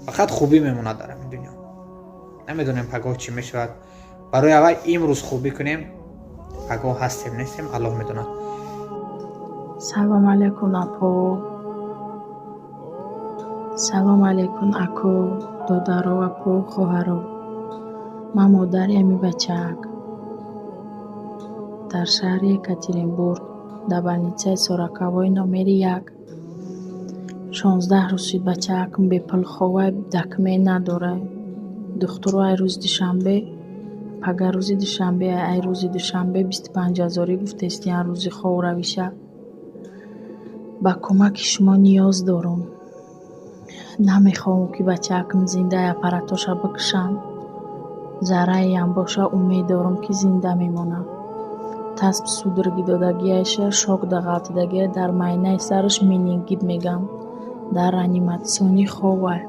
Фақат хубӣ мемонад дар ҳамин дунё. Намедонем, пагоҳ чӣ мешавад. Барои аввал имрӯз хубӣ кунем, пагоҳ ҳастем, нестем, Аллоҳ медонад. Салом алейкум, апо. Салом алейкум, ако, додаро, апо, хоҳаро. Ман модари ҳамин бачаак. Дар шаҳри Екатеринбург, дар больницаи сороковой номери як. 16 рӯз шуд, бачаакам бепулхова, документ надорад. Духтуро ай рӯзи душанбе, пага рӯзи душанбе, ай рӯзи душанбе 25 ҳазорӣ гуфтестиян рӯзи ховравиша. Ба кӯмаки шумо ниёз дорам. Намехоҳам, ки бачаакам зинда аппаратоша бикушанд. Зарраеам боша, умед дорам, ки зинда мемонад. Тасб судороги додагиаша, шок дағалтидагия, дар майнаи сараш менингит мегӯянд. Дар реаниматсионӣ ховай.